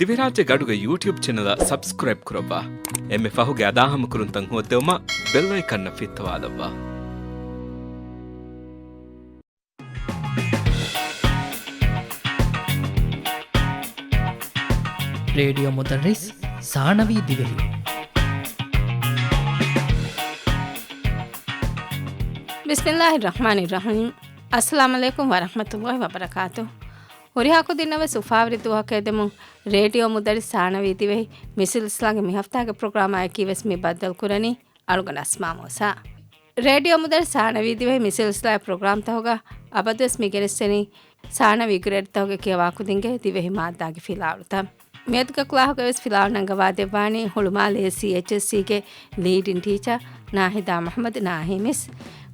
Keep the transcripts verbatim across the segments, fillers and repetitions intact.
ދިވެހިރާއްޖޭގެ އަޑުގެ ޔޫޓިއުބް ޗެނަލަށް ސަބްސްކްރައިބް ކުރައްވާ. އެންމެ ފަހުގެ އަދާހަމަކުރުންތައް ހޯއްދެވުމަށް ބެލް އައިކަންއަށް ފިއްތަވާލައްވާ. ރޭޑިއޯ މުދައްރިސް ސާނަވީ ދިވެހި. ބިސްމިއްލާހި ރަޙްމާނި ރަޙީމް. އައްސަލާމު ޢަލައިކުމް ވަރަޙްމަތުﷲި ވަބަރަކާތުހު. ހުރިހާ ކުދިންނަށް ވެސް އުފާވެރި ދުވަހަކަށް އެދެމުން، ރޭޑިއޯ މުދައްރިސް ސާނަވީ ދިވެހި މި ސިލްސިލާގެ މި ހަފްތާގެ ޕްރޮގްރާމާ އެކީ ވެސް މި ބައްދަލު ކުރަނީ އަޅުގަނޑު އަސްމާ މޫސާ. ރޭޑިއޯ މުދައްރިސް ސާނަވީ ދިވެހި މި ސިލްސިލާގެ ޕްރޮގްރާމްތަކުގަ އަބަދުވެސް މި ގެނެސްދެނީ ސާނަވީ ގްރޭޑްތަކުގެ ކިޔަވާ ކުދިންގެ ދިވެހި މާއްދާގެ ފިލާވަޅުތައް. މިއަދުގެ ކުލާހުގައި ވެސް ފިލާވަޅު ނަންގަވާ ދެއްވާނީ ހުޅުމާލެ ސީއެޗްއެސްސީގެ ލީޑިން ޓީޗަރ ނާހިދާ މުޙައްމަދު ނާހިމިސް.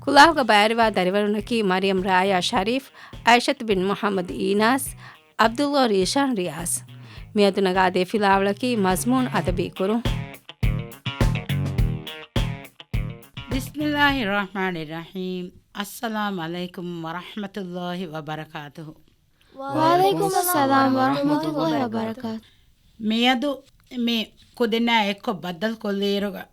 ކުލާހުގަ ބައިވެރިވާ ދަރިވަރުންނަކީ މަރިޔަމް ރާޔާ ޝަރީފް، އައިޝަތު ބިން މުޙައްމަދު އީނާސް، އަބްދުﷲ ރީޝާން ރިޔާޒް. މިއަދު ނަގާދޭ ފިލާވަޅަކީ މަޒްމޫނު އަދަބީ ކުރުން. ބިސްމިއްލާހި ރަޙްމާނި ރަޙީމް. އައްސަލާމު ޢަލައިކުމް ވަރަޙްމަތުﷲި ވަބަރަކާތުހު. ވަޢަލައިކުމުއްސަލާމް ވަރަޙްމަތުﷲި ވަބަރަކާތު. މިއަދު މި ކުދިންނާ އެއްކޮށް ބައްދަލުކޮށްލިއިރުގަ،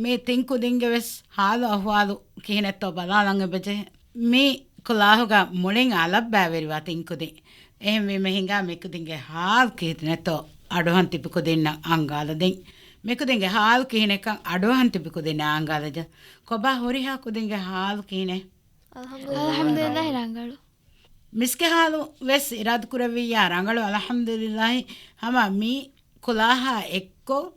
މި ތިން ކުދިންގެ ވެސް ހާލު އަހުވާލު ކިހިނެއްތޯ ބަލާލަން އެބަޖެހޭ. މި ކުލާހުގަ މުޅިން އަލަށް ބައިވެރިވާ ތިން ކުދިން. އެހެންވީމަ ހިނގާ މި ކުދިންގެ ހާލު ކިހިނެއްތޯ އަޑުއަހަން ތިބި ކުދިންނަށް އަންގާލަދިން. މި ކުދިންގެ ހާލު ކިހިނެއްކަން އަޑުއަހަން ތިބި ކުދިންނަށް އަންގާލަޖަ. ކޮބާ ހުރިހާ ކުދިންގެ ހާލު ކިހިނެއް؟ އަލްޙަމްދުލިއްލާހި ރަނގަޅު. މިސްގެ ހާލު ވެސް އިރާދަކުރެއްވިއްޔާ ރަނގަޅު އަލްޙަމްދުލިއްލާހި. ހަމަ މި ކުލާހާ އެއްކޮށް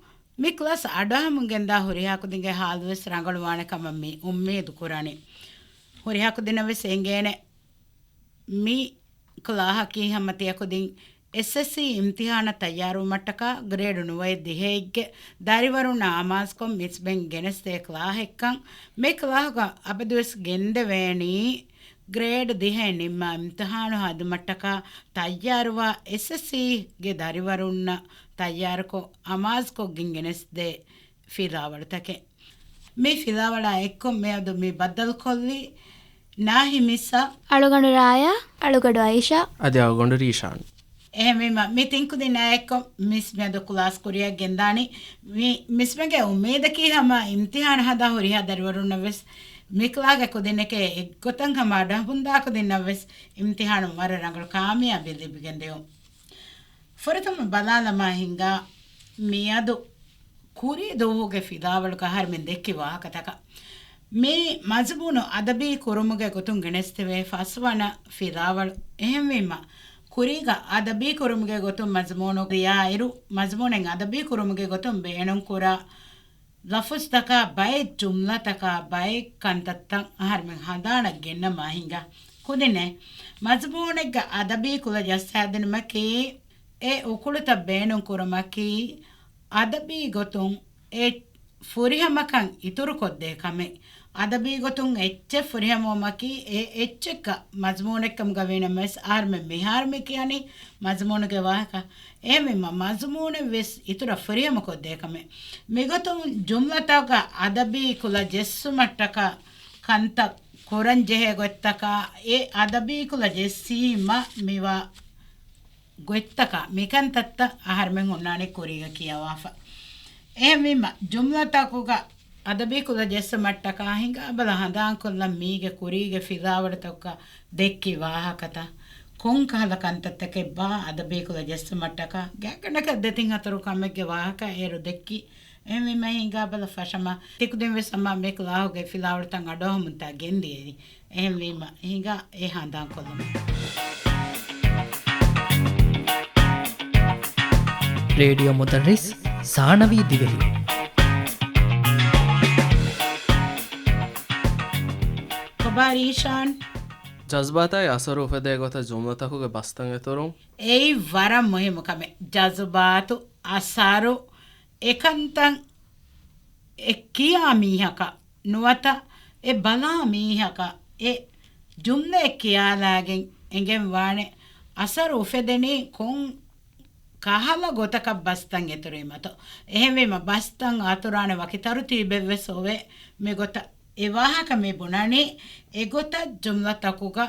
މި ކްލާސް އަޑުއަހަމުން ގެންދާ ހުރިހާ ކުދިންގެ ހާލު ވެސް ރަނގަޅުވާނެ ކަމަށް މި އުއްމީދު ކުރަނީ. ހުރިހާ ކުދިންނަށް ވެސް އެނގޭނެ މި ކުލާހަކީ ހަމަ ތިޔަ ކުދިން އެސްއެސްސީ އިމްތިހާނަށް ތައްޔާރުވުމަށްޓަކާ ގްރޭޑް ނުވައެއް ދިހައެއްގެ ދަރިވަރުންނާ އަމާޒުކޮށް މިސްބެން ގެނެސްދޭ ކްލާހެއްކަން. މި ކްލާހުގަ އަބަދުވެސް ގެންދެވޭނީ ގްރޭޑް ދިހައެއް ނިންމާ އިމްތިހާނު ހަދުމަށްޓަކާ ތައްޔާރުވާ އެސްއެސްސީގެ ދަރިވަރުންނަށް ތައްޔާރުކޮށް އަމާޒުކޮށްގެން ގެނެސްދޭ ފިލާވަޅުތަކެއް. މި ފިލާވަޅާ އެއްކޮށް މިއަދު މި ބައްދަލުކޮށްލީ ނާހިމިސްއާ، އަޅުގަނޑު ރާޔާ، އަޅުގަނޑު އައިޝާ، އަދި އަޅުގަނޑު ރީޝާން. އެހެންވީމަ، މި ތިން ކުދިންނާ އެއްކޮށް މިސް މިއަދު ކްލާސް ކުރިއަށް ގެންދާނީ. މި މިސްމެގެ އުއްމީދަކީ ހަމަ އިމްތިހާނު ހަދާ ހުރިހާ ދަރިވަރުންނަށް ވެސް މި ކްލާގެ ކުދިންނެކޭ އެއްގޮތަށް ހަމަ އަޑުއަހަމުންދާ ކުދިންނަށް ވެސް އިމްތިހާނު ވަރަށް ރަނގަޅު ކާމިޔާބީ ލިބިގެން ދިޔުން. ފުރަތަމަ ބަލާލަމާ ހިނގާ މިއަދު ކުރީ ދުވަހުގެ ފިލާވަޅުގަ އަހަރުމެން ދެއްކި ވާހަކަތަކަށް. މި މަޒުމޫނު އަދަބީ ކުރުމުގެ ގޮތުން ގެނެސްދެވޭ ފަސްވަނަ ފިލާވަޅު. އެހެންވީމަ، ކުރީގަ އަދަބީ ކުރުމުގެ ގޮތުން މަޒުމޫނު ލިޔާއިރު، މަޒުމޫނެއް އަދަބީ ކުރުމުގެ ގޮތުން ބޭނުންކުރާ ލަފުޒުތަކާ ބައެއް ޖުމްލަތަކާ ބައެއް ކަންތައްތައް އަހަރުމެން ހަނދާނަށް ގެންނަމާ ހިނގާ. ކުދިންނޭ، މަޒުމޫނެއްގަ އަދަބީ ކުލަ ޖައްސާދިނުމަކީ، އެ އުކުޅުތައް ބޭނުން ކުރުމަކީ، އަދަބީ ގޮތުން އެ ފުރިހަމަކަން އިތުރުކޮށްދޭ ކަމެއް. އަދަބީ ގޮތުން އެއްޗެއް ފުރިހަމަވުމަކީ، އެ އެއްޗެއްގަ މަޒުމޫނެއްކަމުގަ ވީނަމަވެސް، އަހަރުމެން މިހާރު މި ކިޔަނީ މަޒުމޫނުގެ ވާހަކަ. އެހެންވީމަ، މަޒުމޫނެއް ވެސް އިތުރަށް ފުރިހަމަކޮށްދޭ ކަމެއް. މިގޮތުން ޖުމްލަތަކުގަ އަދަބީ ކުލަ ޖެއްސުމަށްޓަކާ ކަންތައް ކުރަން ޖެހޭ ގޮތްތަކާ، އެ އަދަބީ ކުލަ ޖެއްސީމަ މިވާ ގޮތްތަކާ މިކަންތައްތައް އަހަރުމެން ހުންނާނެ ކުރީގަ ކިޔަވާފަ. އެހެންވީމަ، ޖުމްލަތަކުގަ އަދަބީ ކުލަ ޖެއްސުމަށްޓަކާ ހިނގާބަލަ ހަނދާންކޮށްލަން މީގެ ކުރީގެ ފިލާވަޅުތަކުގަ ދެއްކި ވާހަކަތައް. ކޮން ކަހަލަ ކަންތައްތަކެއްބާ އަދަބީ ކުލަ ޖެއްސުމަށްޓަކާ ގާތްގަނޑަކަށް ދެތިން ހަތަރު ކަމެއްގެ ވާހަކަ އޭރު ދެއްކި. އެހެންވީމަ ހިނގާބަލަ ފަށަމާ ތިކުދިން ވެސް ހަމަ މި ކުލާހުގެ ފިލާވަޅުތައް އަޑުއަހަމުންތާ ގެންދިޔައީ. އެހެންވީމަ ހިނގާ އެ ހަނދާންކޮށްލުމަށް. ރޭޑިއޯ މުދައްރިސް ސާނަވީ ދިވެހި. ކޮބާ ރީޝާން؟ ޖަޒުބާތާއި އަސަރު އުފެދޭ ގޮތަށް ޖުމްލަތަކުގެ ބަސްތައް އެތުރުން. އެއީ ވަރަށް މުހިއްމު ކަމެއް. ޖަޒުބާތު، އަސަރު، އެކަންތައް އެ ކިޔާ މީހަކަށް ނުވަތަ އެ ބަލާ މީހަކަށް އެ ޖުމްލައެއް ކިޔާލާގެން އެނގެން ވާނެ އަސަރު އުފެދެނީ ކޮން ކަހަލަ ގޮތަކަށް ބަސްތައް އެތުރުވީމަތޯ. އެހެންވީމަ ބަސްތައް އަތުރާނެ ވަކި ތަރުތީބެއްވެސް އޮވޭ. މިގޮތަށް އެ ވާހަކަ މި ބުނަނީ އެގޮތަށް ޖުމްލަތަކުގަ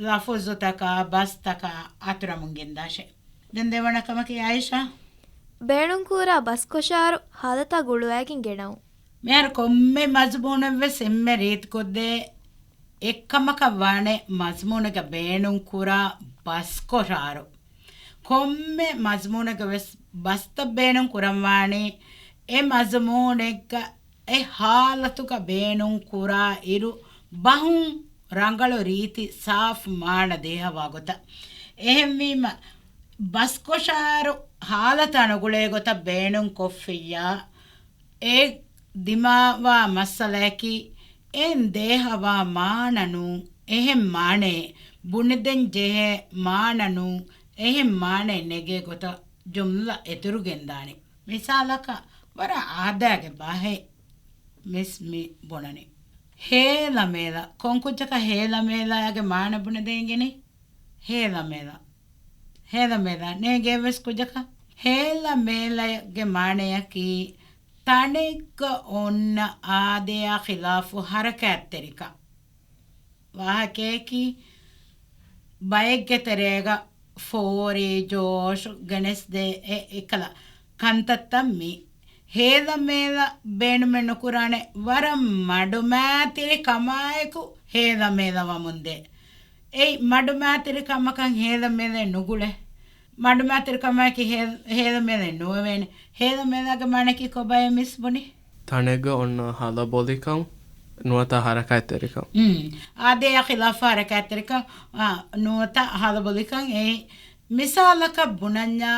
ލަފުޒުތަކާ ބަސްތަކާ އަތުރަމުން ގެންދާށޭ. ދެން ދެވަނަ ކަމަކީ އާއިޝާ. ބޭނުންކުރާ ބަސްކޮށާރު ހާލަތާ ގުޅުވައިގެން ގެނައުން. މިހާރު ކޮންމެ މަޒުމޫނެއްވެސް އެންމެ ރީތިކޮށްދޭ އެއްކަމަކަށް ވާނެ މަޒުމޫނެއްގަ ބޭނުންކުރާ ބަސްކޮށާރު. ކޮންމެ މަޒުމޫނެއްގަ ވެސް ބަސްތައް ބޭނުން ކުރަންވާނީ އެ މަޒުމޫނެއްގަ އެ ހާލަތުގަ ބޭނުން ކުރާ އިރު ބަހުން ރަނގަޅު ރީތި ސާފު މާނަ ދޭހަވާ ގޮތަށް. އެހެންވީމަ، ބަސްކޮށާރު ހާލަތާ ނުގުޅޭ ގޮތަށް ބޭނުން ކޮށްފިއްޔާ، އެ ދިމާވާ މައްސަލަޔަކީ، އެން ދޭހަވާ މާނަ ނޫން، އެހެން މާނައެއް ބުނެދޭން ޖެހޭ މާނަ ނޫން، އެހެން މާނައެއް ނެގޭ ގޮތަށް ޖުމްލަ އެތުރުގެންދާނެ. މިސާލަކަށް، ވަރަށް އާދައިގެ ބަހެއް މިސް މި ބުނަނީ. ހޭލަމޭލަ. ކޮން ކުއްޖަކަށް ހޭލަމޭލައިގެ މާނަ ބުނެދޭން އިނގެނީ؟ ހޭލަމޭލަ. ހޭލަމޭލަ ނޭނގޭ އެއްވެސް ކުއްޖަކަށް. ހޭލަމޭލައިގެ މާނަޔަކީ ތަނެއްގަ އޮންނަ އާދަޔާ ޚިލާފު ހަރަކާތްތެރިކަން. ވާހަކަޔަކީ، ބައެއްގެ ތެރޭގަ ފޯރި، ޖޯޝް ގެނެސްދޭ އެ އެކަލަ ކަންތައްތައް މި ހޭލަމޭލަ ބޭނުމެއް ނުކުރާނެ. ވަރަށް މަޑުމައިތިރި ކަމާއެކު ހޭލަމޭލަ ވަމުންދޭ. އެއީ މަޑުމައިތިރި ކަމަކަށް ހޭލަމޭލައެއް ނުގުޅޭ. މަޑުމައިތިރި ކަމާއެކީ ހޭ-، ހޭލަމޭލައެއް ނުވެވޭނެ. ހޭލަމޭލައިގެ މާނައަކީ ކޮބާ މިސް ބުނީ؟ ތަނެއްގަ އޮންނަ ހަލަބޮލިކަން ނުވަތަ ހަރަކާތްތެރިކަން. އުން. އާދަޔާ ޚިލާފު ހަރަކާތްތެރިކަން، އާ، ނުވަތަ ހަލަބޮލިކަން. އެ މިސާލަކަށް ބުނަންޏާ،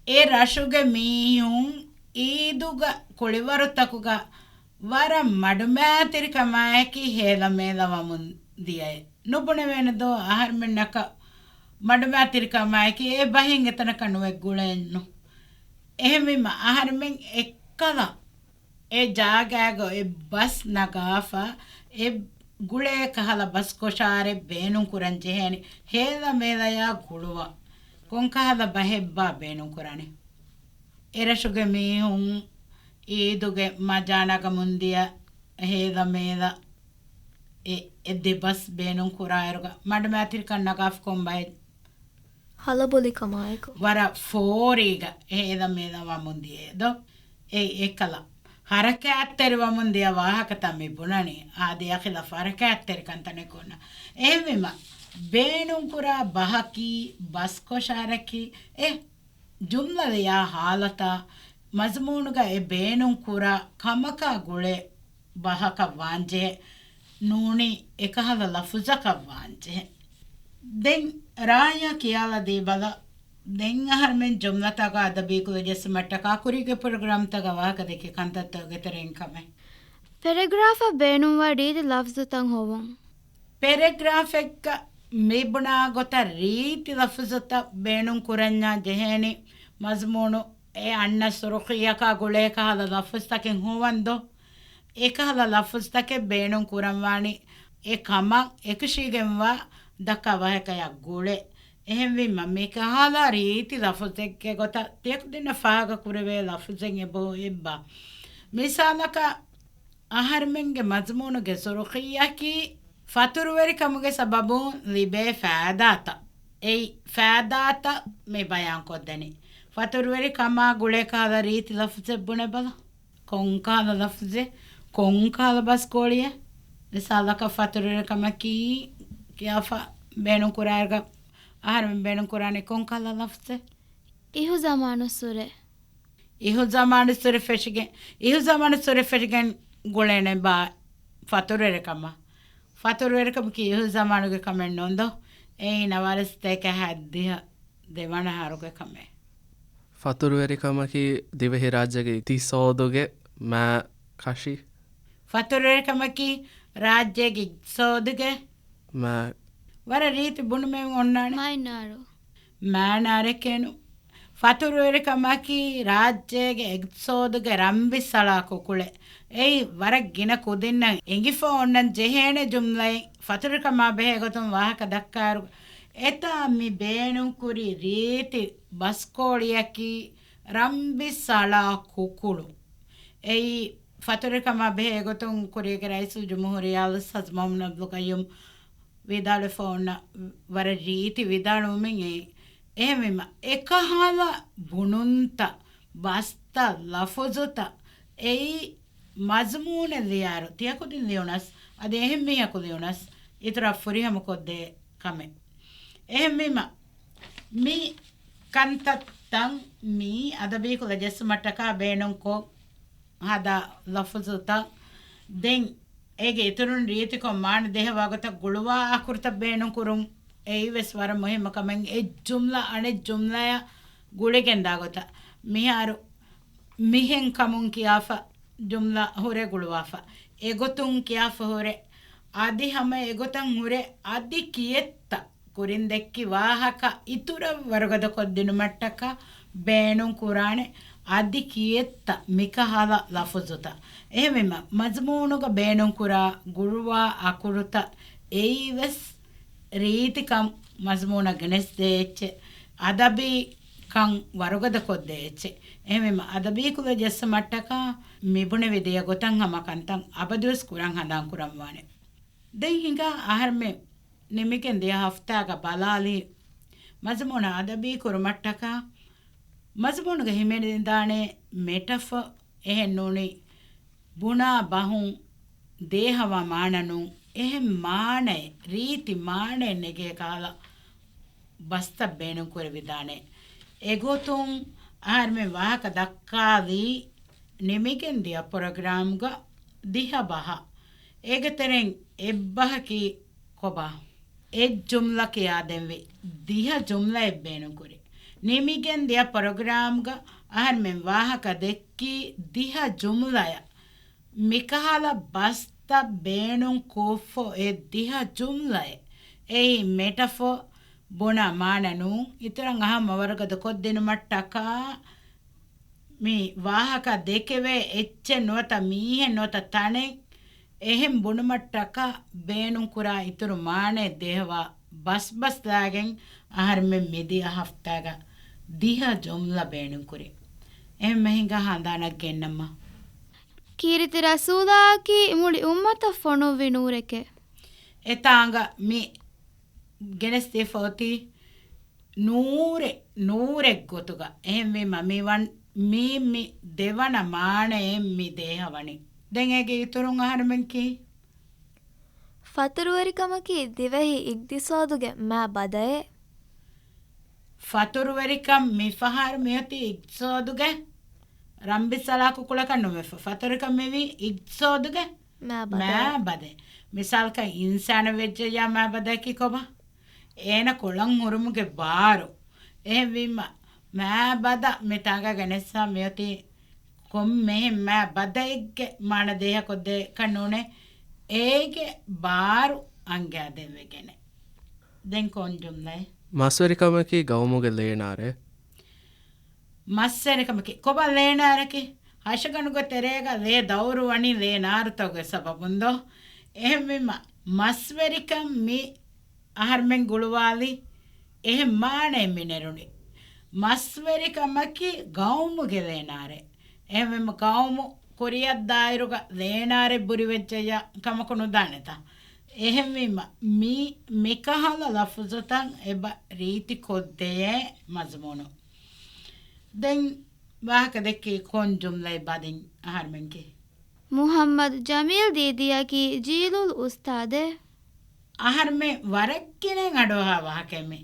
އެ ރަށުގެ މީހުން އީދުގަ ކުޅިވަރުތަކުގަ ވަރަށް މަޑުމައިތިރިކަމާއެކީ ހޭލަމޭލަ ވަމުން ދިޔައެއް. ނުބުނެވޭނެ ދޯ؟ އަހަރުމެންނަކަށް މަޑުމައިތިރިކަމާއެކީ އެ ބަހެއް އެތަނަކަށް ނުވެ ގުޅޭނު. އެހެންވީމަ އަހަރުމެން އެއްކަލަ އެ ޖާގައިގަ އެ ބަސް ނަގާފަ، އެ ގުޅޭ ކަހަލަ ބަސްކޮށާރެއް ބޭނުން ކުރަން ޖެހޭނެ ހޭލަމޭލަޔާ ގުޅުވަ. ކޮންކަހަލަ ބަހެއްބާ ބޭނުން ކުރާނެ؟ އެ ރަށުގެ މީހުން އީދުގެ މަޖާ ނަގަމުންދިޔަ ހޭލަމޭލަ އެ، އެ ދެ ބަސް ބޭނުން ކުރާއިރުގަ މަޑުމައިތިރިކަން ނަގާފަ ކޮން ބަހެއް؟ ހަލަބޮލިކަމާއެކު. ވަރަށް ފޯރީގަ ހޭލަމޭލަ ވަމުން ދިޔައޭ ދޯ؟ އެ އެކަލަ. ހަރަކާތްތެރި ވަމުން ދިޔަ ވާހަކަތައް މި ބުނަނީ. އާދަޔާ ޚިލާފު ހަރަކާތްތެރި ކަންތަނެއް ކޮންނަ. އެހެންވީމަ، ބޭނުންކުރާ ބަހަކީ، ބަސްކޮށާރަކީ، އެ ޖުމްލަ ލިޔާ ހާލަތާ، މަޒުމޫނުގަ އެ ބޭނުންކުރާ ކަމަކާ ގުޅޭ ބަހަކަށް ވާންޖެހޭ، ނޫނީ އެކަހަލަ ލަފުޒަކަށް ވާންޖެހޭ. ދެން ރާޔާ ކިޔާލަދީ ބަލަ. ދެން އަހަރުމެން ޖުމްލަތަކާ އަދަބީ ކުލަ ޖެއްސުމަށްޓަކާ ކުރީގެ ޕްރޮގްރާމްތަކަށް ވާހަކަ ދެއްކި ކަންތައްތަކުގެ ތެރެއިން ކަމެއް. ޕެރެގްރާފަށް ބޭނުންވާ ރީތި ލަފްޒުތައް ހޮވުން. ޕެރެގްރާފެއްގަ މިބުނާ ގޮތަށް ރީތި ލަފުޒުތައް ބޭނުން ކުރަންޏާ ޖެހޭނީ މަޒުމޫނު އެ އަންނަ ސުރުޚީއަކާ ގުޅޭ ކަހަލަ ލަފުޒުތަކެއް ހޮވަން ދޯ؟ އެކަހަލަ ލަފުޒުތަކެއް ބޭނުން ކުރަންވާނީ އެ ކަމަށް އެކަށީގެންވާ ދައްކާ ވާހަކަޔާ ގުޅޭ. އެހެންވީމަ، މިކަހަލަ ރީތި ލަފުޒެއްގެ ގޮތަށް ތިޔަކުދިންނަށް ފާހަގަ ކުރެވޭ ލަފުޒެއް އެބަހު އެއްބާ. މިސާލަކަށް، އަހަރުމެންގެ މަޒުމޫނުގެ ސުރުޚީއަކީ ފަތުރުވެރިކަމުގެ ސަބަބުން ލިބޭ ފައިދާތައް. އެއީ ފައިދާތައް މި ބަޔާންކޮށްދެނީ. ފަތުރުވެރިކަމާ ގުޅޭ ކަހަލަ ރީތި ލަފުޒެއް ބުނެ ބަލަ. ކޮންކަހަލަ ލަފުޒެއް؟ ކޮންކަހަލަ ބަސްކޯޅިއެއް؟ މިސާލަކަށް، ފަތުރުވެރިކަމަކީ ކިޔާފަ ބޭނުންކުރާއިރުގަ އަހަރުމެން ބޭނުންކުރާނީ ކޮންކަހަލަ ލަފުޒެއް؟ އިހުޒަމާނުއްސުރެ. އިހުޒަމާނުއްސުރެ ފެށިގެން، އިހުޒަމާނުއްސުރެ ފެށިގެން ގުޅޭނެ ބާ ފަތުރުވެރިކަމަށް. ފަތުރުވެރިކަމަކީ އިހުޒަމާނުގެ ކަމެއް ނޫން ދޯ؟ އެއީ ނަވާރަސަތޭކަ ހައްދިހަ ދެވަނަ އަހަރުގެ ކަމެއް. ފަތުރުވެރިކަމަކީ ދިވެހިރާއްޖޭގެ އިޤްތިޞާދުގެ މާ ކަށި. ފަތުރުވެރިކަމަކީ ރާއްޖޭގެ އިޤްތިޞާދުގެ މާ. ވަރަށް ރީތި ބުނުމެއް އޮންނާނެ. މާ ނާރު. މާ ނާރެކޭނު. ފަތުރުވެރިކަމަކީ ރާއްޖޭގެ އިޤްތިޞާދުގެ ރަންބިއްސަޅާ ކުކުޅެއް. އެއީ ވަރަށް ގިނަ ކުދިންނަށް އެނގިފަ އޮންނަން ޖެހޭނެ ޖުމްލައެއް. ފަތުރުވެރިކަމާ ބެހޭ ގޮތުން ވާހަކަ ދައްކާއިރު، އެތާ މި ބޭނުންކުރި ރީތި ބަސްކޯޅިއަކީ ރަންބިއްސަޅާ ކުކުޅު. އެއީ ފަތުރުވެރިކަމާ ބެހޭ ގޮތުން ކުރީގެ ރައީސުލްޖުމްހޫރިއްޔާ އަލްހައްޒް މުޙައްމަދު އަބްދުލް ޤައްޔޫމް ވިދާޅުވެފަ އޮންނަ ވަރަށް ރީތި ވިދާޅުވުމެއް އެއީ. އެހެންވީމަ، އެކަހަލަ ބުނުންތައް، ބަސްތައް، ލަފުޒުތައް، އެއީ މަޒުމޫނެއް ލިޔާއިރު، ތިޔަކުދިން ލިޔުނަސް، އަދި އެހެން މީހަކު ލިޔުނަސް، އިތުރަށް ފުރިހަމަކޮށްދޭ ކަމެއް. އެހެންވީމަ، މި ކަންތައްތައް މީ އަދަބީ ކުލަ ޖެއްސުމަށްޓަކާ ބޭނުންކޮށް ހަދާ ލަފުޒުތައް. ދެން އޭގެ އިތުރުން ރީތިކޮށް މާނަ ދޭހަވާ ގޮތަށް ގުޅުވާ އަކުރުތައް ބޭނުން ކުރުން. އެއީވެސް ވަރަށް މުހިއްމު ކަމެއް. އެއް ޖުމްލަ އަނެއް ޖުމްލަޔަށް ގުޅިގެންދާ ގޮތަށް. މިހާރު މިހެން ކަމުން ކިޔާފަ ޖުމްލަ ހުރެ ގުޅުވާފަ. އެގޮތުން ކިޔާފަ ހުރެ. އަދި ހަމަ އެގޮތަށް ހުރެ އަދި ކިއެއްތަ ކުރިން ދެއްކި ވާހަކަ އިތުރަށް ވަރުގަދަކޮށްދިނުމަށްޓަކާ ބޭނުން ކުރާނެ އަދި ކިއެއްތަ މިކަހަލަ ލަފުޒުތައް. އެހެންވީމަ، މަޒުމޫނުގަ ބޭނުންކުރާ ގުޅުވާ އަކުރުތައް އެއީވެސް ރީތިކަން މަޒުމޫނަށް ގެނެސްދޭ އެއްޗެއް، އަދަބީ ކަން ވަރުގަދަކޮށްދޭ އެއްޗެއް. އެހެންވީމަ، އަދަބީ ކުލަ ޖެއްސުމަށްޓަކާ މިބުނެވި ދިޔަ ގޮތަށް ހަމަ ކަންތައް އަބަދުވެސް ކުރަން ހަނދާން ކުރަންވާނެ. ދެން ހިނގާ އަހަރުމެން ނިމިގެން ދިޔަ ހަފްތާގަ ބަލާލީ މަޒުމޫނަށް އަދަބީ ކުރުމަށްޓަކާ، މަޒުމޫނުގަ ހިމެނިދާނެ މެޓަފޯ އެހެން ނޫނީ ބުނާ ބަހުން ދޭހަވާ މާނަ ނޫން، އެހެން މާނައެއް، ރީތި މާނައެއް ނެގޭ ކަހަލަ ބަސްތައް ބޭނުން ކުރެވިދާނެ. އެގޮތުން އަހަރުމެން ވާހަކަ ދައްކާލީ ނިމިގެން ދިޔަ ޕްރޮގްރާމްގަ ދިހަ ބަހަށް. އޭގެ ތެރެއިން އެއްބަހަކީ ކޮބާ؟ އެއް ޖުމްލަ ކިޔާދެންވީ، ދިހަ ޖުމްލައެއް ބޭނުންކުރި. ނިމިގެން ދިޔަ ޕްރޮގްރާމްގަ އަހަރުމެން ވާހަކަ ދެއްކީ ދިހަ ޖުމްލަޔަށް. މިކަހަލަ ބަސްތައް ބޭނުން ކޮށްފަ އެ ދިހަ ޖުމްލައެއް. އެއީ މެޓަފޯ، ބުނާ މާނަ ނޫން، އިތުރަށް އަހަން ވަރުގަދަ ކޮށްދިނުމަށްޓަކާ މި ވާހަކަ ދެކެވޭ އެއްޗެއް ނުވަތަ މީހެއް ނުވަތަ ތަނެއް އެހެން ބުނުމަށްޓަކާ ބޭނުންކުރާ އިތުރު މާނައެއް ދޭހަވާ ބަސްބަސް ދާގެން އަހަރުމެން މިދިޔަ ހަފްތާގަ ދިހަ ޖުމްލަ ބޭނުންކުރި. އެހެންމެ ހިނގާ ހަނދާނަށް ގެންނަމާ. ކީރިތި ރަސޫލާއަކީ މުޅި އުއްމަތަށް ފޮނުއްވި ނޫރެކޭ. އެތާނގަ މި ގެނެސްދީފަ އޮތީ ނޫރެއް، ނޫރެއް ގޮތުގަ. އެހެންވީމަ މި ވަން، މީ މި ދެވަނަ މާނައެއް މި ދޭހަވަނީ. ދެން އޭގެ އިތުރުން އަހަރުމެން ކީ؟ ފަތުރުވެރިކަމަކީ ދިވެހި އިގްތިސޯދުގެ މާ ބަދައެއް. ފަތުރުވެރިކަން މިފަހަރު މިއޮތީ އިގްތިސޯދުގެ ރަންބިސްއަޅާކު ކުޅަކަށް ނުވެފަ. ފަތުރުވެރިކަން މިވީ އިގްތިސޯދުގެ މާ ބަދައެއް. މާ ބަދައެއް. މިސާލަކަށް އިންސާނެއް ވެއްޖެއްޔާ މާ ބަދައަކީ ކޮބާ؟ އޭނަ ކޮޅަން ހުރުމުގެ ބާރު. އެހެންވީމަ، މާ ބަދަ މި ތާގަ ގެނެއްސާ މިއޮތީ ކޮންމެހެން މާ ބަދައެއްގެ މާނަ ދޭހަކޮށްދޭކަށް ނޫނޭ، އޭގެ ބާރު އަންގައިދެއްވެގެނެއް. ދެން ކޮން ޖުމްލައެއް؟ މަސްވެރިކަމަކީ ގައުމުގެ ލޭނާރެއް. މަސްވެރިކަމަކީ ކޮބާ ލޭނާރަކީ؟ ހަށިގަނޑުގެ ތެރޭގަ ލޭ ދައުރު ވަނީ ލޭނާރުތަކުގެ ސަބަބުން ދޯ؟ އެހެންވީމަ، މަސްވެރިކަން މި އަހަރުމެން ގުޅުވާލި އެހެން މާނައެއް މި ނެރުނީ. މަސްވެރިކަމަކީ ގައުމުގެ ލޭނާރެއް. އެހެންވީމަ ގައުމު ކުރިއަށްދާއިރުގަ ލޭނާރެއް ބުރިވެއްޖެއްޔާ ކަމަކު ނުދާނެތަ؟ އެހެންވީމަ މި، މިކަހަލަ ލަފުޒުތައް އެބަ ރީތި ކޮށްދޭ މަޒުމޫނު. ދެން ވާހަކަ ދެއްކީ ކޮން ޖުމްލައެއް ބަދިން އަހަރުމެން ކީ؟ މުހައްމަދު ޖަމީލް ދީދީއަކީ ޖީލުލް އުސްތާޛެއް. އަހަރުމެން ވަރަށް ގިނައިން އަޑުއަހާ ވާހަކައެއް މީ.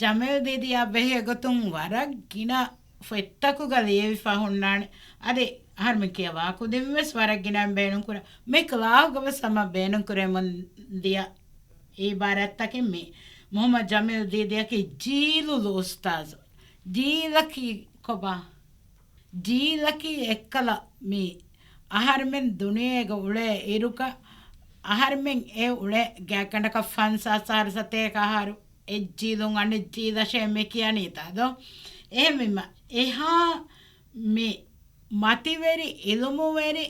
ޖަމީލް ދީދީއާ ބެހޭ ގޮތުން ވަރަށް ގިނަ ފޮތްތަކުގަ ލިޔެވިފަ ހުންނާނެ. އަދި އަހަރުމެން ކިޔަވާ ކުދިންވެސް ވަރަށް ގިނައިން ބޭނުންކުރާ. މި ކްލާހުގަވެސް ހަމަ ބޭނުންކުރެމުން ދިޔަ އިބާރާތްތަކެއް މީ. މުހައްމަދު ޖަމީލް ދީދީއަކީ ޖީލުލް އުސްތާޛު. ޖީލަކީ ކޮބާ؟ ޖީލަކީ އެއްކަލަ މީ އަހަރުމެން ދުނިޔޭގަ އުޅޭ އިރުގަ އަހަރުމެން އެ އުޅޭ ގާތްގަނޑަކަށް ފަންސާސް އަހަރު ސަތޭކަ އަހަރު އެއް ޖީލުން އަނެއް ޖީލަށޭ މި ކިޔަނީތާ ދޯ؟ އެހެންވީމަ އެހާ މި މަތިވެރި އިލުމުވެރި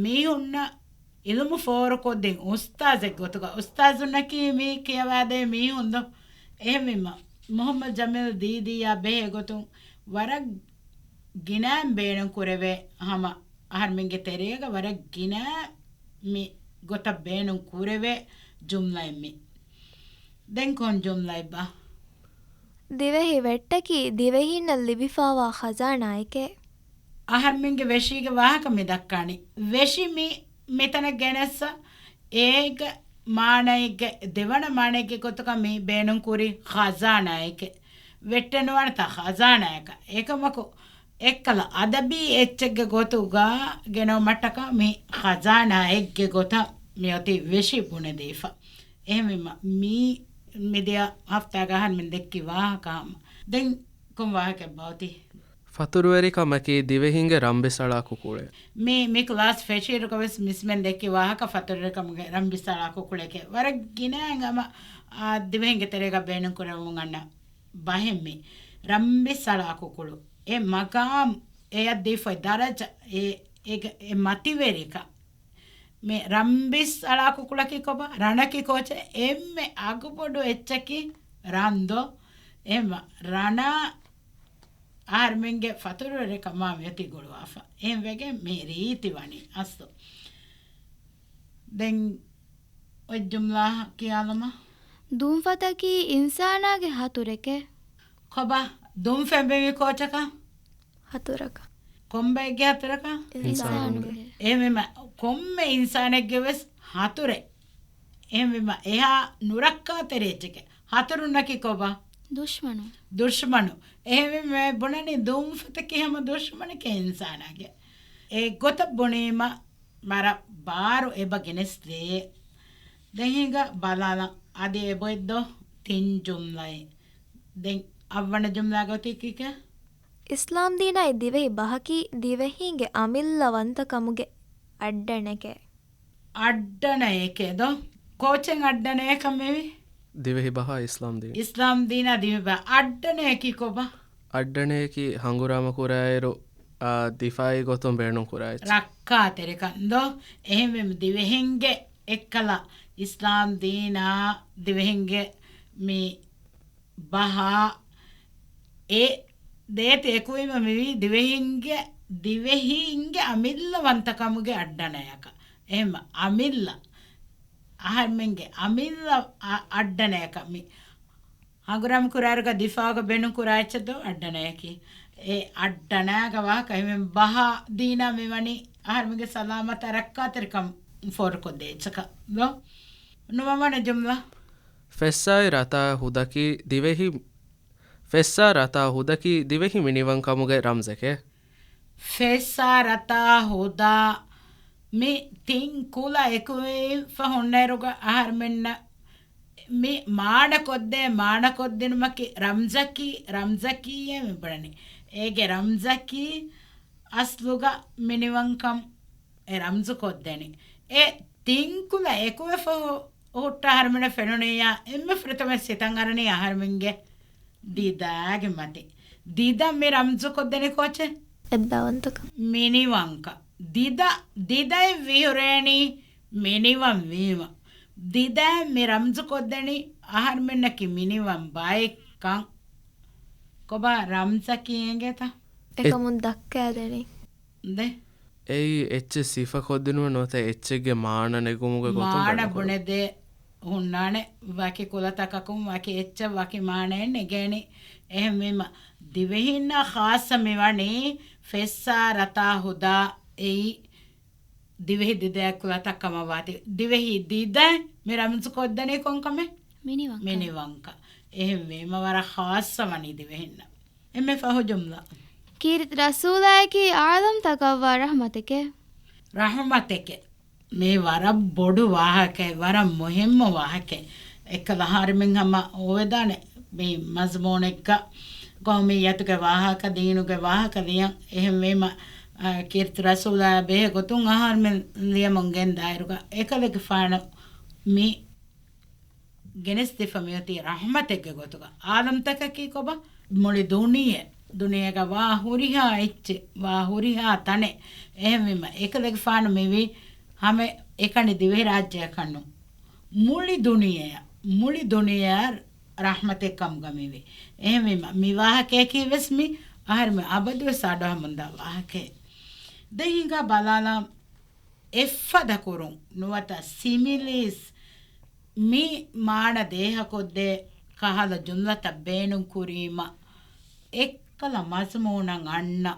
މީހުންނަށް އިލުމު ފޯރުކޮށްދިން އުސްތާޛެއް ގޮތުގަ، އުސްތާޛުންނަކީ މި ކިޔަވާދޭ މީހުން ދޯ؟ އެހެންވީމަ މުހައްމަދު ޖަމީލް ދީދީއާ ބެހޭ ގޮތުން ވަރަށް ގިނައިން ބޭނުން ކުރެވޭ ހަމަ އަހަރުމެންގެ ތެރޭގަ ވަރަށް ގިނަ މި ގޮތަށް ބޭނުން ކުރެވޭ ޖުމްލައެއް މި. ދެން ކޮން ޖުމްލައެއްބާ؟ ދިވެހި ވެއްޓަކީ ދިވެހީންނަށް ލިބިފާވާ ޚަޒާނާއެކޭ. އަހަރުމެންގެ ވެށީގެ ވާހަކަ މި ދައްކާނީ. ވެށި މި މިތަނަށް ގެނެއްސަ، އޭގެ މާނައެއްގެ، ދެވަނަ މާނައެއްގެ ގޮތުގަ މި ބޭނުންކުރި ޚަޒާނާއެކޭ. ވެއްޓެއް ނުވާނެތާ ޚަޒާނާއަކަށް. އެކަމަކު، އެއްކަލަ އަދަބީ އެއްޗެއްގެ ގޮތުގަ ގެނައުމަށްޓަކާ މި ޚަޒާނާއެއްގެ ގޮތަށް މިއޮތީ ވެށި ބުނެދީފަ. އެހެންވީމަ، މީ މިދިޔަ ހަފްތާގަ އަހަރުމެން ދެއްކި ވާހަކަ ހަމަ. ދެން ކޮން ވާހަކައެއްބާ އޮތީ؟ ފަތުރުވެރިކަމަކީ ދިވެހިންގެ ރަންބިސްއަޅާ ކުކުޅެއް. މި، މި ކްލާސް ފެށިއިރުގަ ވެސް މިސްމެން ދެއްކި ވާހަކަ ފަތުރުވެރިކަމުގެ ރަންބިސްއަޅާ ކުކުޅެކޭ. ވަރަށް ގިނައިން ހަމަ، އާ، ދިވެހިންގެ ތެރޭގަ ބޭނުންކުރެވެމުން އަންނަ ބަހެއް މި. ރަންބިސްއަޅާ ކުކުޅު. އެ މަގާމް އެޔަށް ދީފައި ދަރަޖަ، އެ، އެ، އެ މަތިވެރިކަން. މި ރަންބިސްއަޅާ ކުކުޅަކީ ކޮބާ؟ ރަނަކީ ކޯޗެއް؟ އެންމެ އަގުބޮޑު އެއްޗަކީ ރަންދޯ. އެހެންމަ ރަނާ އަހަރުމެންގެ ފަތުރުވެރިކަމާ މިއޮތީ ގުޅުވާފަ. އެހެންވެގެން މި ރީތި ވަނީ އަސްލު. ދެން އޮތް ޖުމްލާ ކިޔާލަމާ. ދުންފަތަކީ އިންސާނާގެ ހަތުރެކޭ. ކޮބާ؟ ދުންފަތް މިވީ ކޯޗަކަށް؟ ހަތުރަކަށް. ކޮންބައެއްގެ ހަތުރަކަށް؟ އިންސާނުންގެ. އެހެންވީމަ، ކޮންމެ އިންސާނެއްގެ ވެސް ހަތުރެއް. އެހެންވީމަ، އެހާ ނުރައްކާތެރި އެއްޗެކޭ. ހަތުރުންނަކީ ކޮބާ؟ ދުޝްމަނު. ދުޝްމަނު. އެހެންވީމަ، ބުނަނީ ދުންފަތަކީ ހަމަ ދުޝްމަނެކޭ އިންސާނާގެ. އެ ގޮތަށް ބުނީމަ، ވަރަށް ބާރު އެބަ ގެނެސްދޭ. ދެން ހިނގާ ބަލާލަން. އަދި އެބައޮތްދޯ ތިން ޖުމްލައެއް. ދެން އަށްވަނަ ޖުމްލާގަ އޮތީ ކީކޭ؟ އިސްލާމް ދީނާއި ދިވެހި ބަހަކީ ދިވެހީންގެ އަމިއްލަ ވަންތަކަމުގެ އައްޑަނެކޭ. އައްޑަނައެކޭ ދޯ؟ ކޯޗެއް އައްޑަނައެއްކަން މިވީ؟ ދިވެހި ބަހާ އިސްލާމް ދީން. އިސްލާމް ދީނާ ދިވެހި ބަހާ. އައްޑަނައަކީ ކޮބާ؟ އައްޑަނައަކީ ހަނގުރާމަ ކުރާއިރު، އާ، ދިފާއީ ގޮތުން ބޭނުން ކުރާ އެއްޗެއް. ރައްކާތެރިކަން ދޯ؟ އެހެންވެ ދިވެހިންގެ އެއްކަލަ އިސްލާމް ދީނާ ދިވެހިންގެ މި ބަހާ އެ ދޭތި އެކުވީމަ މިވީ ދިވެހިންގެ، ދިވެހީންގެ އަމިއްލަ ވަންތަކަމުގެ އައްޑަނައަކަށް. އެހެން އަމިއްލަ، އަހަރުމެންގެ އަމިއްލަ އަ-، އައްޑަނައަކަށް މި ހަނގުރާމަ ކުރާއިރުގަ ދިފާއުގަ ބޭނުން ކުރާ އެއްޗެއް ދޯ އައްޑަނައަކީ. އެ އައްޑަނައިގެ ވާހަކަ އެހެން ބަހާ ދީނާ މިވަނީ އަހަރުމެންގެ ސަލާމަތާ ރައްކާތެރިކަން ފޯރުކޮށްދޭ އެއްޗަކަށް ދޯ. ނުވަވަނަ ޖުމްލަ. ފެއްސާއި ރަތާ ހުދަކީ ދިވެހި، ފެއްސާ ރަތާ ހުދަކީ ދިވެހި މިނިވަންކަމުގެ ރަމްޒެކޭ. ފެއްސާ ރަތާ ހުދާ މި ތިން ކުލަ އެކުވެފަ ހުންނައިރުގަ އަހަރުމެންނަށް މި މާނަކޮށްދޭ، މާނަކޮށްދިނުމަކީ ރަމްޒަކީ، ރަމްޒަކީއޭ މި ބުނަނީ. އޭގެ ރަމްޒަކީ އަސްލުގަ މިނިވަންކަން އެ ރަމްޒުކޮށްދެނީ. އެ ތިން ކުލަ އެކުވެފަ ހު-، ހުއްޓަ އަހަރުމެންނަށް ފެނުނިއްޔާ، އެންމެ ފުރަތަމަ ސިތަން އަރަނީ އަހަރުމެންގެ ދިދާގެ މަތި. ދިދަ މި ރަމްޒުކޮށްދެނީ ކޯޗެއް؟ އެއްބައިވަންތަކަން. މިނިވަންކަން. ދިދަ، ދިދައެއް ވިހުރޭނީ މިނިވަން ވީމަ. ދިދައެއް މި ރަމްޒުކޮށްދެނީ އަހަރުމެންނަކީ މިނިވަން ބައެއްކަން. ކޮބާ ރަމްޒަކީ އެނގޭތަ؟ އެކަމުން ދައްކައިދެނީ. ދެ. އެއީ އެއްޗެއް ސިފަކޮށްދިނުމަށް ނުވަތަ އެއްޗެއްގެ މާނަ ނެގުމުގެ ގޮތުން މާނަ ބުނެދޭ ހުންނާނެ. ވަކި ކުލަތަކަކުން ވަކި އެއްޗެއް ވަކި މާނައެއް ނެގޭނެ. އެހެންވީމަ ދިވެހިންނަށް ޚާއްޞަ މިވަނީ ފެއްސާ ރަތާ ހުދާ އެއީ ދިވެހި ދިދައެއް ކުލަތައް ކަމަށް ވާތީ. ދިވެހި ދިދައެއް މި ރަމްޒު ކޮށްދެނީ ކޮންކަމެއް؟ މިނިވަންކަން. މިނިވަންކަން. އެހެންވީމަ ވަރަށް ޚާއްޞަ ވަނީ ދިވެހިންނަށް. އެންމެ ފަހު ޖުމްލަ. ކީރިތި ރަސޫލާއަކީ އާލަމްތަކަށްވާ ރަޙްމަތެކޭ. ރަޙްމަތެކޭ. މީ ވަރަށް ބޮޑު ވާހަކައެއް، ވަރަށް މުހިއްމު ވާހަކައެއް. އެއްކަލަ އަހަރެމެން ހަމަ އޮވެދާނެ މި މަޒުމޫނެއްގަ ޤައުމިއްޔަތުގެ ވާހަކަ، ދީނުގެ ވާހަކަ ލިޔަން. އެހެންވީމަ، އާ، ކީރިތި ރަސޫލާއާ ބެހޭ ގޮތުން އަހަރެމެން ލިޔަމުން ގެންދާއިރުގަ އެކަލޭގެފާނު މި ގެނެސްދީފަ މިއޮތީ ރަޙްމަތެއްގެ ގޮތުގަ. އާލަމްތަކަކީ ކޮބާ؟ މުޅި ދުނިޔެ. ދުނިޔޭގަ ވާ ހުރިހާ އެއްޗެއް، ވާ ހުރިހާ ތަނެއް. އެހެންވީމަ، އެކަލޭގެފާނު މިވީ ހަމަ އެކަނި ދިވެހިރާއްޖެއަކަށް ނޫން. މުޅި ދުނިޔެއަށް، މުޅި ދުނިޔެއަށް ރަޙްމަތެއް ކަމުގަ މިވީ. އެހެންވީމަ، މި ވާހަކަޔަކީ ވެސް މި އަހަރެމެން އަބަދުވެސް އަޑުއަހަމުންދާ ވާހަކައެއް. ދެން ހިނގާ ބަލާލަން. އެއްފަދަ ކުރުން ނުވަތަ ސިމިލީސް މި މާނަ ދޭހަކޮށްދޭ ކަހަލަ ޖުމްލަތައް ބޭނުން ކުރީމަ، އެއްކަލަ މަޒުމޫނަށް އަންނަ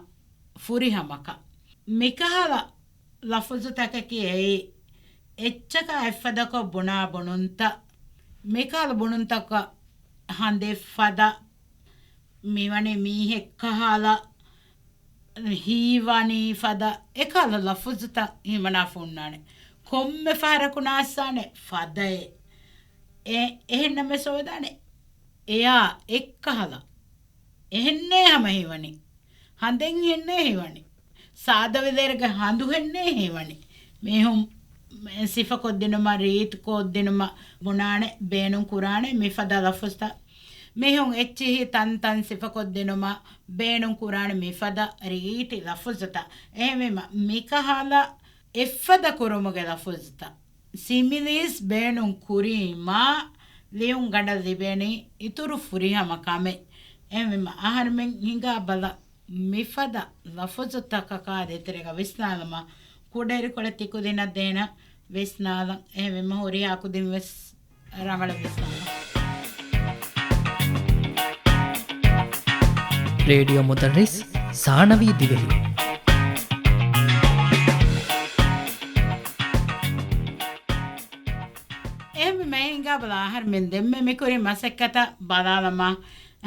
ފުރިހަމަކަށް. މިކަހަލަ ލަފުޒުތަކަކީ އެއީ، އެއްޗަކާ އެއްފަދަކޮށް ބުނާ ބުނުންތައް، މިކަހަލަ ބުނުންތަކަށް ހަނދެއްފަދަ، މިވަނީ މީހެއް ކަހަލަ، ހީވަނީ ފަދަ، އެކަހަލަ ލަފުޒުތައް ހިމަނާފަ ހުންނާނެ. ކޮންމެ ފަހަރަކު ނާއްސާނެ ފަދައޭ. އެ، އެހެންނަމަވެސް އޮވެދާނެ އެޔާ އެއްކަހަލަ. އެހެންނޭ ހަމަ ހީވަނީ. ހަނދެއްހެންނޭ ހީވަނީ. ސާދަވެލޭރެގެ ހަނދުހެންނޭ ހީވަނީ. މީހުން ސިފަކޮށްދިނުމަށް، ރީތިކޮށްދިނުމަށް ބުނާނެ، ބޭނުން ކުރާނެ މިފަދަ ލަފުޒުތައް. މީހުން އެއްޗިހި ތަންތަން ސިފަކޮށްދިނުމަށް ބޭނުން ކުރާނެ މިފަދަ ރީތި ލަފުޒުތައް. އެހެންވީމަ، މިކަހަލަ އެއްފަދަ ކުރުމުގެ ލަފުޒުތައް، ސިމިލީސް ބޭނުން ކުރީމާ، ލިޔުން ގަނޑަށް ލިބޭނީ އިތުރު ފުރިހަމަ ކަމެއް. އެހެންވީމަ، އަހަރުމެން ހިނގާ ބަލަ، މިފަދަ ލަފުޒުތަކަކާ ދޭތެރޭގަ ވިސްނާލަމާ، ކުޑައިރުކޮޅެއް ތިކުދިންނަށް ދޭނަން ވިސްނާލަން. އެހެންވީމަ، ހުރިހާ ކުދިން ވެސް ރަނގަޅަށް ވިސްނާލަން. ރޭޑިއޯ މުދައްރިސް ސާނަވީ ދިވެހި. އެހެންވީމަ، ހިނގާ ބަލަ، އަހަރުމެން ދެންމެ މިކުރި މަސައްކަތަށް ބަލާލަމާ،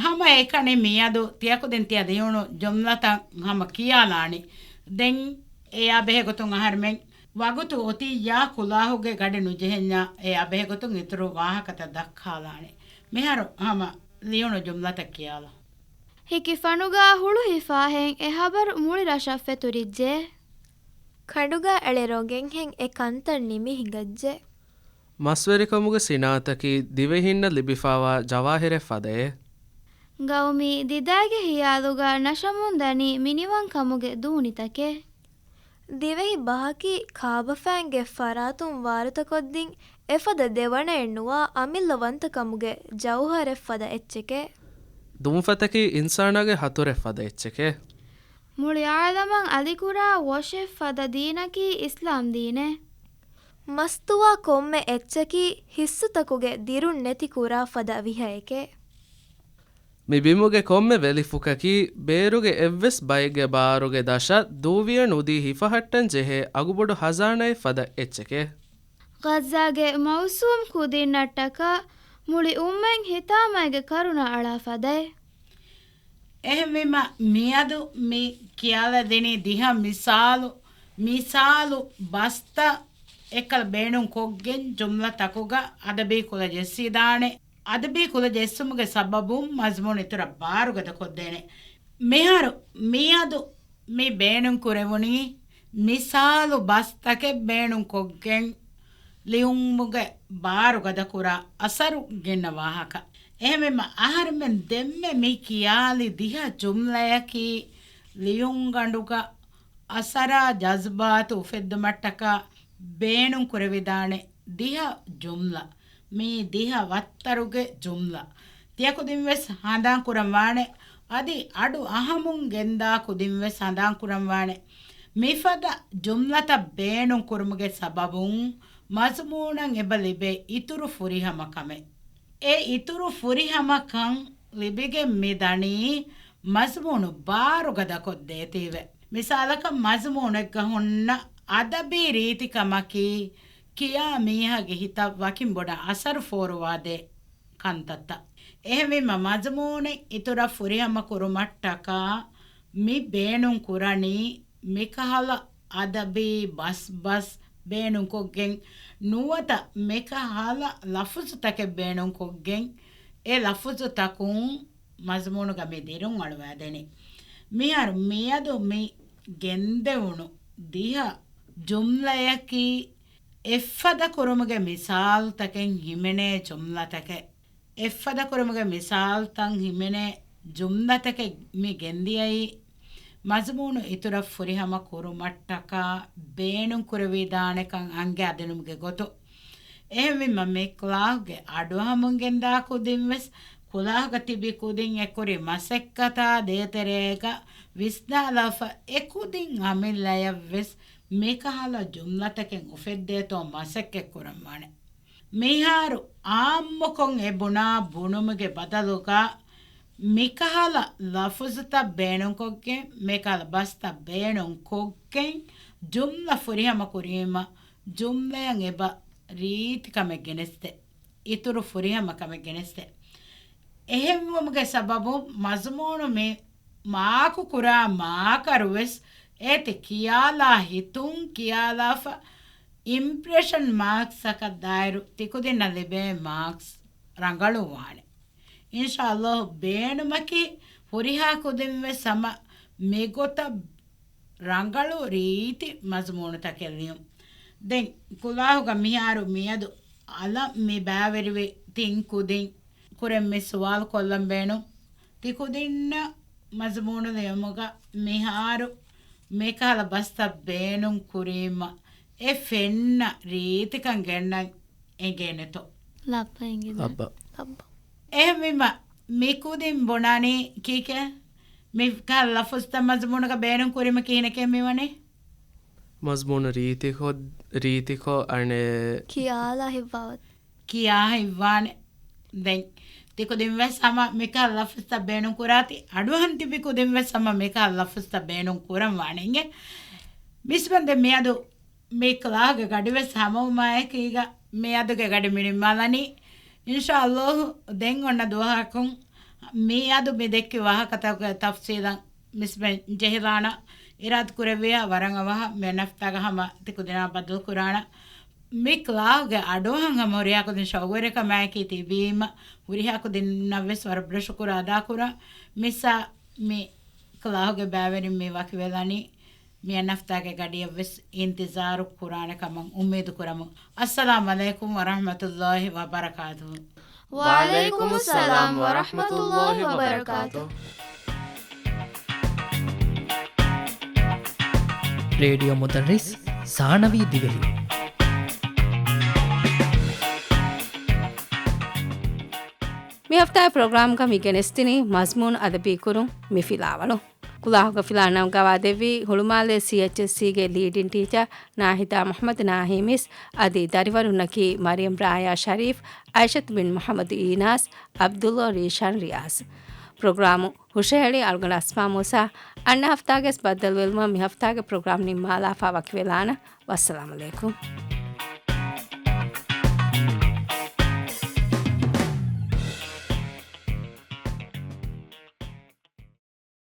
ހަމަ އެކަނި މިއަދު ތިޔަކުދިން ތިޔަ ލިޔުނު ޖުމްލަތައް ހަމަ ކިޔާލާނީ. ދެން އެޔާ ބެހޭގޮތުން އަހަރުމެން ވަގުތު އޮތިއްޔާ ކުލާހުގެ ގަޑި ނުޖެހެންޏާ، އެޔާ ބެހޭގޮތުން އިތުރު ވާހަކަތައް ދައްކާލާނެ. މިހާރު ހަމަ ލިޔުނު ޖުމްލަތައް ކިޔާލަ. ހިކި ފަނުގާ ހުޅު ހިފާހެން އެ ހަބަރު މުޅި ރަށަށް ފެތުރިއްޖެ. ކަނޑުގާ އެޅޭ ރޮނގެއްހެން އެ ކަންތައް ނިމި ހިނގައްޖެ. މަސްވެރިކަމުގެ ސިނާއަތަކީ ދިވެހިންނަށް ލިބިފާވާ ޖަވާހިރެއް ފަދައޭ. ގައުމީ ދިދާގެ ހިޔާލުގަ ނަށަމުން ދަނީ މިނިވަންކަމުގެ ދޫނިތަކެއް. ދިވެހި ބަހަކީ ކާބަފައިންގެ ފަރާތުން ވާރުތަކޮށްދިން އެފަދަ ދެވަނައެއްނުވާ އަމިއްލަވަންތަކަމުގެ ޖައުހަރެއް ފަދަ އެއްޗެކޭ. ދުންފަތަކީ އިންސާނާގެ ހަތުރެއް ފަދަ އެއްޗެކޭ. މުޅި އާލަމަށް އަލިކުރާ ވޮށެއް ފަދަ ދީނަކީ އިސްލާމް ދީނޭ. މަސްތުވާ ކޮންމެ އެއްޗަކީ ހިއްސުތަކުގެ ދިރުން ނެތި ކުރާ ފަދަ ވިހައެކޭ. މި ބިމުގެ ކޮންމެ ވެލިފުކަކީ ބޭރުގެ އެއްވެސް ބައެއްގެ ބާރުގެ ދަށަށް ދޫވިޔަ ނުދީ ހިފަހައްޓަން ޖެހޭ އަގުބޮޑު ހަޒާނާއެއް ފަދަ އެއްޗެކޭ. ޣައްޒާގެ މައުސޫމް ކުދިންނަށްޓަކާ މުޅި އުއްމަތް ހިތާމައިގެ ކަރުނަ އަޅާ ފަދައެއް. އެހެންވީމަ، މިއަދު މި ކިޔާލަދިނީ ދިހަ މިސާލު، މިސާލު ބަސްތައް އެއްކަލަ ބޭނުން ކޮށްގެން ޖުމްލަތަކުގަ އަދަބީ ކުލަ ޖެއްސިދާނެ. އަދަބީ ކުލަ ޖެއްސުމުގެ ސަބަބުން މަޒްމޫނު އިތުރަށް ބާރުގަދަ ކޮށްދޭނެ. މިހާރު މިއަދު މި ބޭނުން ކުރެވުނީ މިސާލު ބަސްތަކެއް ބޭނުން ކޮށްގެން ލިޔުމުގެ ބާރު ގަދަކުރާ އަސަރު ގެންނަ ވާހަކަ. އެހެންވީމަ އަހަރުމެން ދެންމެ މި ކިޔާލި ދިހަ ޖުމްލަޔަކީ ލިޔުންގަނޑުގަ އަސަރާ ޖަޒުބާތު އުފެއްދުމަށްޓަކާ ބޭނުން ކުރެވިދާނެ ދިހަ ޖުމްލަ. މީ ދިހަ ވައްތަރުގެ ޖުމްލަ. ތިޔަކުދިން ވެސް ހަނދާން ކުރަން ވާނެ، އަދި އަޑު އަހަމުން ގެންދާ ކުދިން ވެސް ހަނދާން ކުރަން ވާނެ. މިފަދަ ޖުމްލަތައް ބޭނުން ކުރުމުގެ ސަބަބުން މަޒުމޫނަށް އެބަ ލިބޭ އިތުރު ފުރިހަމަ ކަމެއް. އެ އިތުރު ފުރިހަމަކަން ލިބިގެން މި ދަނީ މަޒުމޫނު ބާރު ގަދަކޮށްދޭތީވެ. މިސާލަކަށް، މަޒުމޫނެއްގަ ހުންނަ އަދަބީ ރީތިކަމަކީ ކިޔާ މީހާގެ ހިތަށް ވަކިން ބޮޑަށް އަސަރު ފޯރުވާދޭ ކަންތައްތައް. އެހެންވީމަ، މަޒުމޫނެއް އިތުރަށް ފުރިހަމަ ކުރުމަށްޓަކާ މި ބޭނުން ކުރަނީ މިކަހަލަ އަދަބީ ބަސްބަސް ބޭނުންކޮށްގެން ނުވަތަ މިކަހަލަ ލަފުޒުތަކެއް ބޭނުންކޮށްގެން، އެ ލަފުޒުތަކުން މަޒުމޫނުގަ މި ދިރުން އަޅުވާދެނީ. މިހާރު މިއަދު މި ގެންދެވުނު ދިހަ ޖުމްލަޔަކީ އެއްފަދަ ކުރުމުގެ މިސާލުތަކެއް ހިމެނޭ ޖުމްލަތަކެއް. އެއްފަދަ ކުރުމުގެ މިސާލުތައް ހިމެނޭ ޖުމްލަތަކެއް މި ގެންދިޔައީ، މަޒުމޫނު އިތުރަށް ފުރިހަމަ ކުރުމަށްޓަކާ ބޭނުން ކުރެވިދާނެކަން އަންގާދިނުމުގެ ގޮތުން. އެހެންވީމަ، މި ކުލާހުގެ އަޑުއަހަމުން ގެންދާ ކުދިން ވެސް، ކުލާހުގަ ތިބި ކުދިން އެކުރި މަސައްކަތާ ދޭތެރޭގަ ވިސްނާލާފަ، އެ ކުދިން އަމިއްލަޔަށް ވެސް މިކަހަލަ ޖުމްލަތަކެއް އުފެއްދޭތޯ މަސައްކަތް ކުރަން ވާނެ. މިހާރު އާއްމުކޮށް އެ ބުނާ ބުނުމުގެ ބަދަލުގަ މިކަހަލަ ލަފުޒުތައް ބޭނުންކޮށްގެން، މިކަހަލަ ބަސްތައް ބޭނުންކޮށްގެން، ޖުމްލަ ފުރިހަމަ ކުރީމަ، ޖުމްލަޔަށް އެބަ ރީތި ކަމެއް ގެނެސްދޭ. އިތުރު ފުރިހަމަ ކަމެއް ގެނެސްދޭ. އެހެންވުމުގެ ސަބަބުން މަޒުމޫނު މި މާކު ކުރާ މާކަރު ވެސް އޭތި ކިޔާލާ ހިތުން ކިޔާލާފަ، އިމްޕްރެޝަން މާކްސްއަކަށް ދާއިރު ތިކުދިންނަށް ލިބޭ މާކްސް ރަނގަޅު ވާނެ. އިންޝާﷲ ބޭނުމަކީ ހުރިހާ ކުދިން ވެސް ހަމަ މިގޮތަށް ރަނގަޅު ރީތި މަޒުމޫނުތަކެއް ލިޔުން. ދެން ކުލާހުގަ މިހާރު މިއަދު އަލަށް މި ބައިވެރިވި ތިން ކުދިން ކުރެން މި ސުވާލު ކޮށްލަން ބޭނުން. ތިކުދިންނަށް މަޒުމޫނު ލިޔުމުގަ މިހާރު މިކަހަލަ ބަސްތައް ބޭނުން ކުރީމަ، އެ ފެންނަ ރީތިކަން ގެންނަން އެނގޭނެތޯ؟ ލައްބަ އެނގޭ. ލައްބަ. ލައްބަ. އެހެންވީމަ، މި ކުދިން ބުނާނީ ކީކޭ؟ މި ކަހަލަ ލަފުޒުތައް މަޒުމޫނަކަށް ބޭނުން ކުރީމަ ކިހިނެކޭ މިވަނީ؟ މަޒުމޫނު ރީތިކޮށް، ރީތިކޮށް އަނެއް. ކިޔާލާ ހިއްވާ ކިޔާ ހިއްވާނެ. ދެން ތިކުދިން ވެސް ހަމަ މިކަހަލަ ލަފުޒުތައް ބޭނުން ކުރާތި، އަޑުއަހަން ތިބި ކުދިން ވެސް ހަމަ މިކަހަލަ ލަފުޒުތައް ބޭނުން ކުރަން ވާނެ އިނގޭ. މިސްބަންދެ މިއަދު މި ކްލާހުގެ ގަޑި ވެސް ހަމަވުމާއެކީގަ، މިއަދުގެ ގަޑި މިނިންމާލަނީ. އިންޝާﷲ ދެން އޮންނަ ދުވަހަކުން މިއަދު މި ދެއްކި ވާހަކަތަކުގެ ތަފްސީލަށް މިސްބަން ޖެހިލާނަ އިރާދަ ކުރެއްވިޔާ ވަރަށް އަވަހަށް މި ނަފްތާގަ ހަމަ ތި ކުދިނާ ބައްދަލު ކުރާނަ. މި ކްލާހުގެ އަޑުއަހަން ހަމަ ހުރިހާ ކުދިން ޝައުގުވެރިކަމާއެކީ ތިބީމަ، ހުރިހާ ކުދިންނަށް ވެސް ވަރަށް ބޮޑަށް ޝުކުރު އަދާ ކުރަން. މިސްއާ މި ކްލާހުގެ ބައިވެރިން މި ވަކިވެލަނީ. މިއަންނަ ހަފްތާގެ ގަޑިއަށް ވެސް އިންތިޒާރު ކުރާނެ ކަމަށް އުއްމީދު ކުރަމު. އައްސަލާމް ޢަލައިކުމް ވަރަޙްމަތުﷲި ވަބަރަކާތުހު. ވަޢަލައިކުމުއްސަލާމް ވަރަޙްމަތުﷲި ވަބަރަކާތުހު. ރޭޑިއޯ މުދައްރިސް ސާނަވީ ދިވެހި. މި ހަފްތާގެ ޕްރޮގްރާމްގަ މި ގެނެސްދިނީ މަޒްމޫނު އަދަބީ ކުރުން މި ފިލާވަޅު. ކުލާހުގަ ފިލާ ނަގަވާދެއްވީ ހުޅުމާލޭ ސީއެޗްއެސްސީގެ ލީޑިން ޓީޗަރ ނާހިދާ މުޙައްމަދު ނާހީމް އިސް އަދި ދަރިވަރުންނަކީ މަރިޔަމް ރާޔާ ޝަރީފް، އައިޝަތު ބިން މުޙައްމަދު އީނާސް، ޢަބްދުﷲ ރީޝާން ރިޔާޒް. ޕްރޮގްރާމު ހުށަހެޅި އަޅުގަނޑު އަސްމާ މޫސާ. އަންނަ ހަފްތާގެ ވެސް ބައްދަލުވެލުމަށް މި ހަފްތާގެ ޕްރޮގްރާމް ނިންމާލާފަ ވަކިވެލާނަން. ވައްސަލާމް ޢަލައިކުމް.